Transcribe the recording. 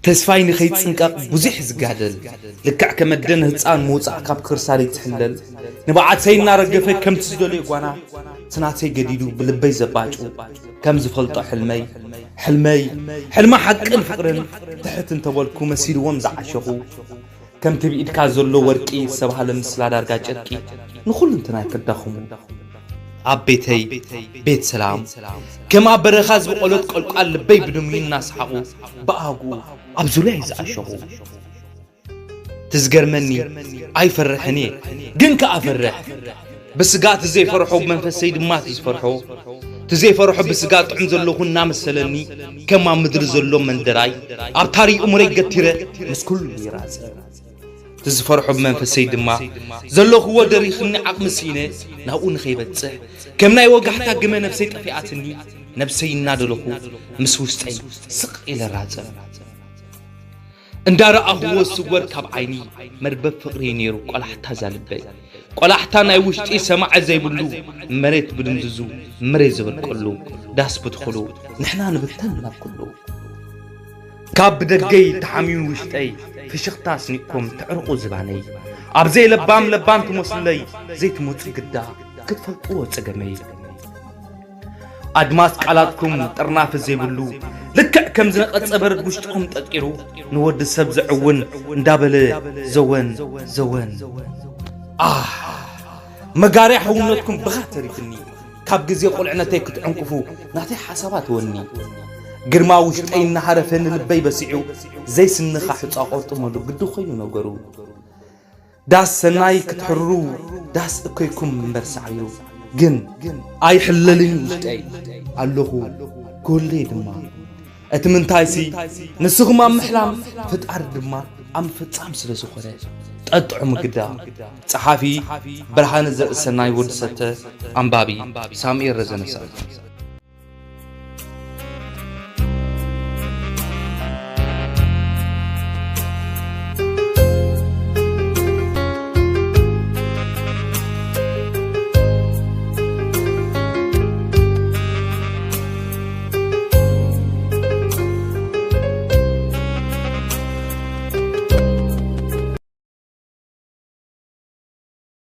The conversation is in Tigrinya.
ተስፋይ ንኸይጽንቀቕ ብዙሕ ዝጋደል፣ ልክዕ ከመደን ህፃን ምውፃእ ካብ ክርሳሪ ትሕለል፣ ንብዓተይ እናረገፈ ከምቲ ዝደልዮ ጓና፣ ትናተይ ገዲዱ ብልበይ ዘባጩ፣ ከም ዝፈልጦ ሕልመይ፣ ሕልመይ፣ ሕልሚ ሓቅን ፍቕርን፣ ትሕት እንተበልኩ መሲልዎም ዝዓሸኹ፣ ከምቲ ብኢድካ ዘሎ ወርቂ ዝተባህለ ምስላ ዳርጋ ጨርቂ፣ ንኹሉ እንትናይ ከዳኹሙ። ኣብ ቤተይ፣ ቤት ሰላም፣ ከም ኣብ በረኻ ዝበቖለት ቆልቋል ልበይ ብድምዩ እናሰሓቑ፣ ብኣግኡ ኣብ ዙርያይ ዝኣሸኹ። ትዝገርመኒ፣ ኣይፈርሕን እየ፣ ግን ከኣ ፈርሕ። ብስጋ እቲ ዘይፈርሖ፣ ብመንፈሰይ ድማ እቲ ዝፈርሖ። እቲ ዘይፈርሖ ብስጋ ጥዑም ዘለኹ እናመሰለኒ፣ ከም ኣብ ምድሪ ዘሎ መንደራይ፣ ኣብ ታሪኡ እምረይ ገቲረ፣ ምስ ኩሉ ይራጸ። እቲ ዝፈርሖ ብመንፈሰይ ድማ፣ ዘለኹዎ ደሪኽኒ ዓቕሚ ስኢነ፣ ናብኡ ንኸይበጽሕ፣ ከም ናይ ወጋሕታ ግመ ነብሰይ ጠፊኣትኒ፣ ነብሰይ እናደለኹ፣ ምስ ውሽጠይ ስቕ ኢለ ራጸ። እንዳረኣኽዎ ስወር ካብ ዓይኒ፣ መርበብ ፍቕሪ ነይሩ ቆላሕታ ዛልበይ። ቆላሕታ ናይ ውሽጢ ሰማዒ ዘይብሉ፣ መሬት ብድምዝዙ፣ መሬት ዝበልቀሉ፣ ዳስ ብትኽሉ፣ ንሕና ንብተን ናብ ኩሉ። ካብ ብደገይ ተሓሚሙ ውሽጠይ፣ ፍሽኽታ ኣስኒቕኩም ተዕርቑ ዝባነይ። ኣብ ዘይለባም ለባም ትመስሉለይ፣ ዘይትመጹ ግዳ ክትፈልጥዎ ጸገመይ። ኣድማስ ቃላትኩም ጥርናፊ ዘይብሉ፣ ልክዕ ከም ዝነቐጸ በረድ ውሽጥኹም ጠጢሩ፣ ንወዲ ሰብ ዝዕውን እንዳበለ ዘወን፣ ዘወን። ኣህ፣ መጋርያ ሕውነትኩም ብኻ ተሪፍኒ፣ ካብ ግዜ ቁልዕነተይ ክትዕንቅፉ ናተይ ሓሳባት ወኒ። ግርማ ውሽጠይ እናሃረፈ ንልበይ በሲዑ፣ ዘይስንኻ ሕጻ ቆርጥመሉ ግዲ ኮይኑ ነገሩ። ዳስ ሰናይ ክትሕርሩ ዳስ እኮይኩም እምበር ሳዕቤኑ ግን ኣይሕለልን ውሽጠይ ኣለኹ ክህልይ ድማ። እቲ ምንታይሲ ንስኹም ኣብ ምሕላም ፍጣር ድማ ኣብ ምፍጻም ስለ ዝኾነ ጠጥዑ ምግዳ። ጸሓፊ ብርሃነ ዘርእሰናይ ወዲ ሰተ፣ ኣንባቢ ሳሙኤል ረዘነሰ።